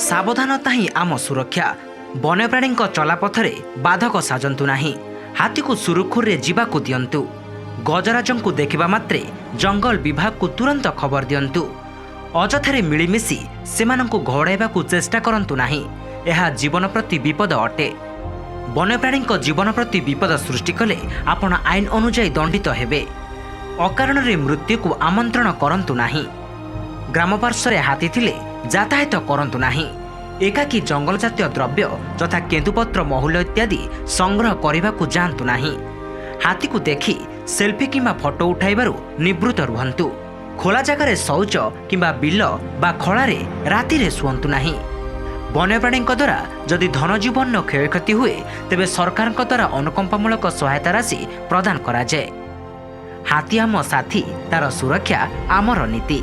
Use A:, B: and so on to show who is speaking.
A: ସାବଧାନତା ହିଁ ଆମ ସୁରକ୍ଷା। ବନ୍ୟପ୍ରାଣୀଙ୍କ ଚଲାପଥରେ ବାଧକ ସାଜନ୍ତୁ ନାହିଁ। ହାତୀକୁ ସୁରୁଖୁରୁରେ ଯିବାକୁ ଦିଅନ୍ତୁ। ଗଜରାଜଙ୍କୁ ଦେଖିବା ମାତ୍ରେ ଜଙ୍ଗଲ ବିଭାଗକୁ ତୁରନ୍ତ ଖବର ଦିଅନ୍ତୁ। ଅଯଥାରେ ମିଳିମିଶି ସେମାନଙ୍କୁ ଘଉଡ଼ାଇବାକୁ ଚେଷ୍ଟା କରନ୍ତୁ ନାହିଁ। ଏହା ଜୀବନ ପ୍ରତି ବିପଦ ଅଟେ। ବନ୍ୟପ୍ରାଣୀଙ୍କ ଜୀବନ ପ୍ରତି ବିପଦ ସୃଷ୍ଟି କଲେ ଆପଣ ଆଇନ ଅନୁଯାୟୀ ଦଣ୍ଡିତ ହେବେ। ଅକାରଣରେ ମୃତ୍ୟୁକୁ ଆମନ୍ତ୍ରଣ କରନ୍ତୁ ନାହିଁ। ଗ୍ରାମ ପାର୍ଶ୍ୱରେ ହାତୀ ଥିଲେ ଯାତାୟାତ କରନ୍ତୁ ନାହିଁ। ଏକାକୀ ଜଙ୍ଗଲ ଜାତୀୟ ଦ୍ରବ୍ୟ ଯଥା କେନ୍ଦୁପତ୍ର, ମହୁଲ ଇତ୍ୟାଦି ସଂଗ୍ରହ କରିବାକୁ ଯାଆନ୍ତୁ ନାହିଁ। ହାତୀକୁ ଦେଖି ସେଲ୍ଫି କିମ୍ବା ଫଟୋ ଉଠାଇବାରୁ ନିବୃତ୍ତ ରୁହନ୍ତୁ। ଖୋଲା ଜାଗାରେ ଶୌଚ କିମ୍ବା ବିଲ ବା ଖଳାରେ ରାତିରେ ଶୁଅନ୍ତୁ ନାହିଁ। ବନ୍ୟପ୍ରାଣୀଙ୍କ ଦ୍ୱାରା ଯଦି ଧନଜୀବନର କ୍ଷୟକ୍ଷତି ହୁଏ, ତେବେ ସରକାରଙ୍କ ଦ୍ୱାରା ଅନୁକମ୍ପାମୂଳକ ସହାୟତା ରାଶି ପ୍ରଦାନ କରାଯାଏ। ହାତୀ ଆମ ସାଥୀ, ତାର ସୁରକ୍ଷା ଆମର ନୀତି।